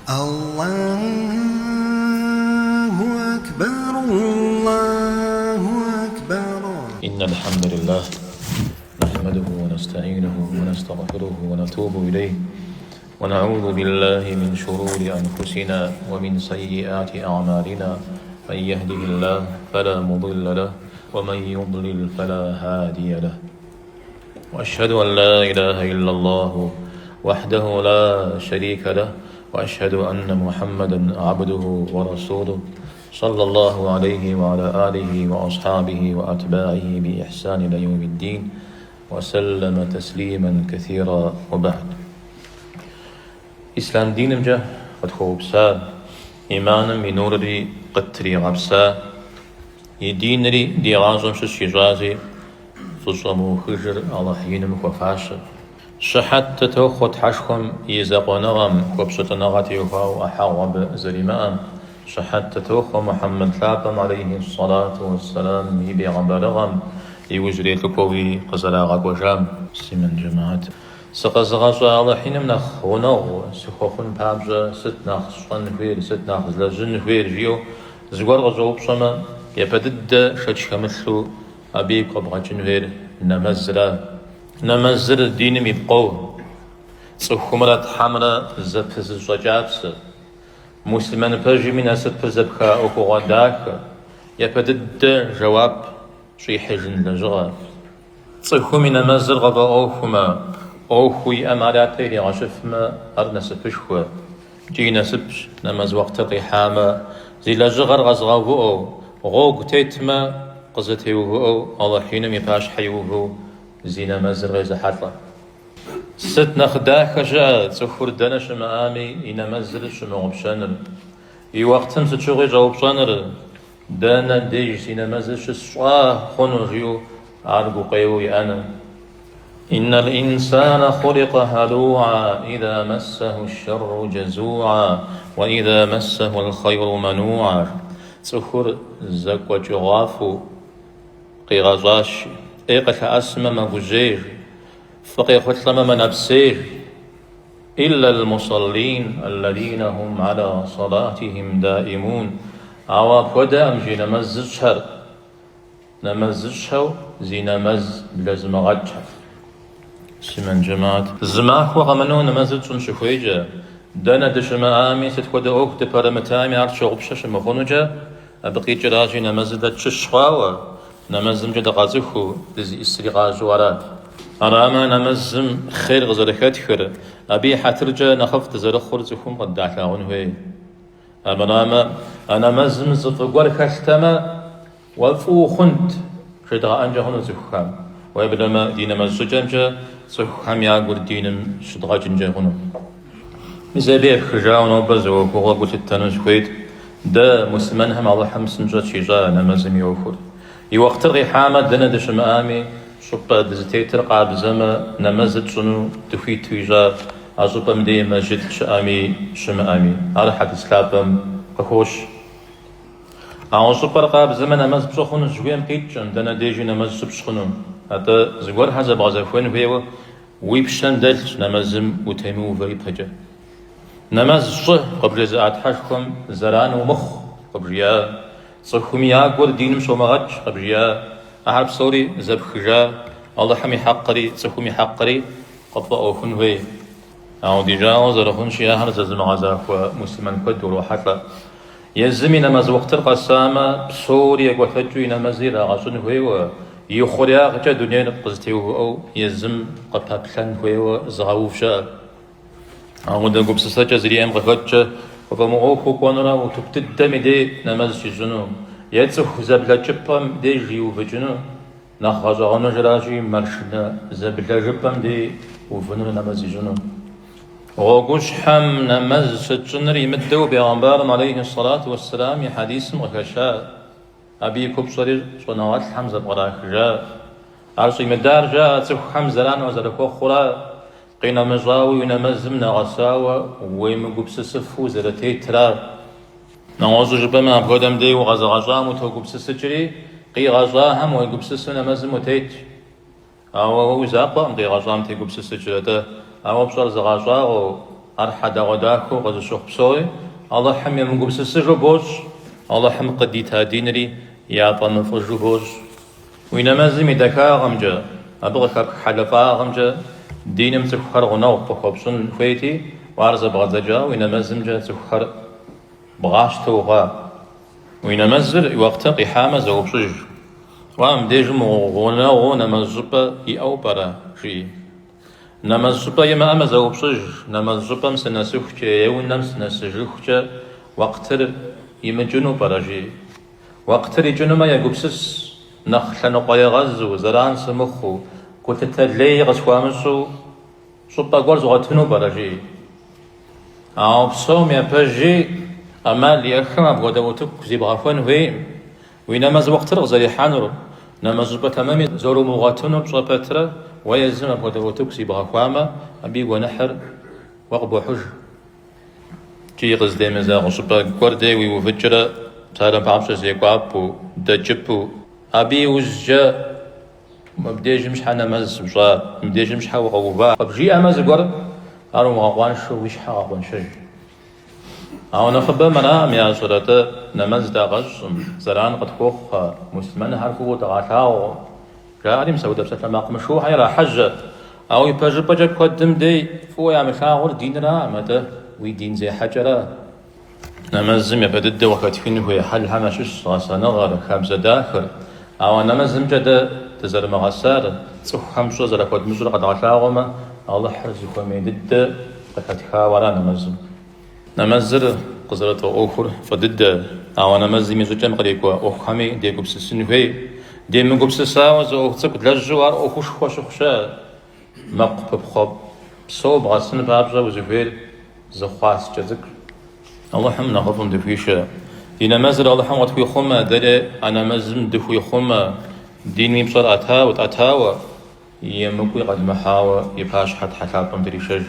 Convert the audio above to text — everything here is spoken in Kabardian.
الله أكبر الله أكبر. إن الحمد لله نحمده ونستعينه ونستغفره ونتوب إليه ونعوذ بالله من شرور أنفسنا ومن سيئات أعمالنا من يهده الله فلا مضل له ومن يضلل فلا هادي له وأشهد أن لا إله إلا الله وحده لا شريك له وأشهد أن محمدا عبده ورسوله صلى الله عليه وعلى آله وأصحابه وأتباعه بإحسان إلى يوم الدين وسلم تسليما كثيرا وبعد. Ислъам динымкӏэ къытхуэупса, иманым и нурри къыттригъэпса, и динри ди гъащӏэм щыщ ищӏази, фӏыщӏэ мыухыжыр Алыхь иным хуэфащэ. Щыхьэт дытохъуэ Тхьэшхуэм и закъуэныгъэм, хуэпщылӏыныгъэ теухуауэ ӏыхьэгъу абы зэримыӏэм. Щыхьэт дытохъуэ Мухьэммэд лъапӏэм алейхи сэлату уэсселам и бегъымбарыгъэм, иужьрей лӏыкӏуэуи къызэрагъэкӏуэжам. Муслъымэн жэмыхьэт. Сыкъэзыгъэщӏа Алыхь иным нэхъ гъунэгъу сыхуэхъун папщӏэ сыт нэхъ сщӏэн хуейр, сыт нэхъ злэжьын хуейр жиӏэу зыгуэр къыщӏэупщӏэмэ, япэ дыдэ шэч хэмылъу абы игу къэбгъэкӏын хуейр нэмэзра. Нэмэзыр диным и пкъо, цӏыхумрэ Тхьэмрэ зэпызыщӏэ кӏапсэ, муслъымэн пэжым и насыпыр зэпха ӏуэхугъуэ дахэ, япэ дыдэ жэуап щӏихьыжын лэжьыгъэ. Цӏыхум и нэмэзыр къыфӏэӏуэхумэ, ӏуэхуу иӏэм ар япэ иригъэщыфмэ, ар насыпышхуэ. Икӏи и насыпщ нэмэз уэхътыр къихьамэ, зи лэжьыгъэр къэзыгъэувыӏэу, гъуэгу тетмэ, къызэтеувыӏэу Алыхь иным и пащхьэ иувэу зи нэмэзыр къезыхьэлӏэ. Сыт нэхъ дахэ щыӏэ, цӏыхур дэнэ щымыӏами и нэмэзыр щымыгъупщэныр, и уэхътым сыт щыгъуи щӏэупщӏэныр, Дэнэ деж си нэмэзыр щысщӏа хъуну жиӏэу ар гукъеуэу иӏэныр. Иннал инсана хъуликъэ хьэлуа, иза мэссэху шэрру джэзуа, уэ иза мэссэху лхъайру мэнуа. Цӏыхур зэкӏуэкӏыгъуафӏэу къигъэщӏащ, ӏей къылъэӏэсмэ мэгужьей, фӏы къехъулӏэмэ мэнэпсей. Илля аль-мусаллин аллазина хум аля салатихим даимун. Ауэ апхуэдэкъым жи нэмэз зыщӏхэр, нэмэз зыщӏхэу зи нэмэз блэзымыгъэкӏхэр. Муслъымэн жэмыхьэт. Зы махуэ къэмынэу нэмэзыр тщӏын щыхуейкӏэ, дэнэ дыщымыӏами, сыт хуэдэ ӏуэху дыпэрымытами ар тщыгъупщэ щымыхъунукӏэ, абы къикӏыращи нэмэзыр дэ тщыщ хъуауэ, Нэмэзымкӏэ дыкъацӏыхуу, дызиӏысри къащӏэу ара? Арамэ, нэмэзым хъер къызэрыхэтхыр, абы и хьэтыркӏэ нэхъыфӏ дызэрыхъур цӏыхум къыддалъагъун хуей. Армырамэ, а нэмэзым зы фӏы гуэр хэлътэмэ, уэ фӏы ухъунт, жедгъэӏэнкӏэ хъуну цӏыхухэм. Уеблэмэ, ди нэмэз щӏыкӏэмкӏэ цӏыхухэм я гур диным щыдгъэкӏынкӏэ хъуну. Мис абы епхыжауэ нобэ зы ӏуэхугъуэ гу лъыттэну сыхуейт. Дэ, муслъымэнхэм, Алыхьым псынщӏэ тщищӏа нэмэзым и ӏуэхур. И уэхътыр къихьамэ, дэнэ дыщымыӏами, щӏыпӏэ дызытетыр къабзэмэ, нэмэзыр тщӏыну дыхуиту ищӏа, а щӏыпӏэм дей мэжджыт щыӏэми щымыӏэми. Ар хьэдис лъапӏэм къыхощ. Ауэ щӏыпӏэр къабзэмэ, нэмэз пщӏы хъунущ жыхуиӏэм къикӏкъым, дэнэ дежи нэмэз щыпщӏ хъуну. Атӏэ зыгуэрхэр зэбгъэзэхуэн хуейуэ Уи пщэм дэлъщ нэмэзым утемыувэ ипэкӏэ. Нэмэз щӏы, къыбжезыӏа Тхьэшхуэм зэран умыхъу, къыбжиӏа. Цӏыхум я гур диным щомыгъэкӏ, къыбжиӏа. Ахэр псори зэпхыжа, Алыхьым и хьэкъри цӏыхум и хьэкъри къыпфӏэӏуэхун хуей. Ауэ ди жагъуэ зэрыхъунщи, ахэр зэзымыгъэзахуэ муслъымэн куэд урохьэлӏэ. Езым и нэмэз уэхътыр къэсамэ, псори екӏуэтэкӏыу и нэмэзыр ирагъэщӏын хуейуэ, и хъуреягъкӏэ дунейр къызэтеувыӏэу езым къыпэплъэн хуейуэ зыгъэув щыӏэ. Апхуэдэ гупсысэкӏэ зэриӏэм къыхэкӏкӏэ, къыфӏэмыӏуэхуу кӏуэнурэ утыку дыдэм и дей нэмэз щищӏыну, е цӏыху зэблэкӏыпӏэм деж иувыкӏыну, нэхъ гъэщӏэгъуэныжращи, маршынэ зэблэжыпӏэм дей увынурэ нэмэз ищӏыну. Гъуэгущхьэм нэмэз щытщӏыныр имыдэу бегъымбарым алейхи сэлату уэсселам и хьэдисым къыхэща, абы и купщӏэри щӏэныгъэлӏхэм зэпкърахыжа. Ар щӏимыдар жаӏэ цӏыхухэм зэран уазэрыхуэхъура, къинэмыщӏауэ уи нэмэзым нэгъэсауэ уемыгупсысыфу зэрытетра. Нэгъуэщӏу жыпӏэмэ, апхуэдэм дей укъэзыгъэщӏам утогупсысыкӏри, къигъэщӏахэм уегупсысу нэмэзым утетщ. Ауэ уэ уи закъуэкъым къигъэщӏам тегупсысыкӏыр, атӏэ ауэ пщӏэр зыгъэщӏагъуэу. Ар хьэдэгъуэдахэу къызыщыхъу псори Алыхьым емыгупсысыжу бощӏ, Алыхьым къыдита динри яфӏэмыфӏыжу бощӏ. Уи нэмэзым и дахагъэмкӏэ, абы къыхэпх хьэлыфӏагъымкӏэ диным цӏыхухэр гъунэгъу къыхуэпщӏын хуейти, уэ ар зэбгъэдзэкӏа уи нэмэзымкӏэ цӏыхухэр бгъащтэу ухъуа. Уи нэмэзыр и уэхътыр къихьамэ зэупщӏыж. Уа, мыбдежым гъунэгъуу нэмэз щӏыпӏэ иӏэу пӏэрэ? жыӏи. Нэмэз щӏыпӏэ имыӏэмэ зэупщӏыж, нэмэз щӏыпӏэм сынэсыхукӏэ е унэм сынэсыжыхукӏэ уэхътыр имыкӏыну пӏэрэ? жыӏи. Уэхътыр икӏынумэ егупсыс, нэхъ лъэныкъуэегъэзу, зэран сымыхъуу, гулъытэ лей къысхуамыщӏу щӏыпӏэ гуэр згъуэтыну пӏэрэ, жыӏи. Ауэ псом япэжи ӏэмал иӏэххэм апхуэдэ утыку зибгъэхуэн хуейкъым. Уи нэмэз уэхътыр къызэрихьэнур, нэмэз щӏыпӏэ тэмэми зэрумыгъуэтынур пщӏэ пэтрэ, уэ езым апхуэдэ утыку зибгъэхуамэ, абы и гуэныхьыр уэ къыбохьыж. Икӏи къыздемызэгъ щӏыпӏэ гуэр дей уиувыкӏрэ, псалъэм папщӏэ зекӏуапӏэу, дэкӏыпӏэу, абы иужькӏэ мыбдежым щхьэ нэмэз ущӏа, мыбдежым щхьэ укъэува къыбжиӏэмэ зыгуэр, ар умыгъэкъуаншэу уи щхьэ гъэкъуэншэж. Ауэ нэхъыбэм аракъым ящӏэр, атӏэ нэмэз дагъэщӏым, зэран къытхуохъухэ, муслъымэнхэр фӏыуэ дыкъалъагъукъым. Жаӏэри мис апхуэдэ псалъэмакъ мышыухэр ирахьэжьэ. Ауэ ипэжыпӏэкӏэ куэдым дей фӏыуэ ямылъагъур диныракъым, атӏэ уи дин зехьэкӏэра. Нэмэзым япэ дыдэу къыхэтхын хуей хьэлхэм ящыщщ гъэсэныгъэр, хабзэ дахэр. Ауэ нэмэзымкӏэ дэ дызэрымыгъэсар, цӏыхухэм пщӏэ зэрахуэдмыщӏыр къэдгъэлъагъуэмэ, Алыхьыр зыхуэмей дыдэ къыхэтхауэ ара нэмэзым. Нэмэзыр къызэрытфӏэӏуэхур фӏы дыдэ, ауэ нэмэзым и щӏыкӏэм кърикӏуэ ӏуэхухэми дегупсысын хуей. Демыгупсысауэ зы ӏуэху цӏыкӏу длэжьу ар ӏуэхушхуэ щыхъу щыӏэ. Мэкъу пыпхъуэ псо бгъэсын папщӏэ узыхуейр зы хъуаскӏэ цӏыкӏу. Алыхьым нэхъыфӏым дыхуишэ. Ди нэмэзыр Алыхьым къытхуихъумэ, дэри а нэмэзым дыхуихъумэ, диным и пщӏэр ӏэтауэ, тӏэтауэ, емыкӏуи къэдмыхьауэ и пащхьэ Тхьэ лъапӏэм дришэж.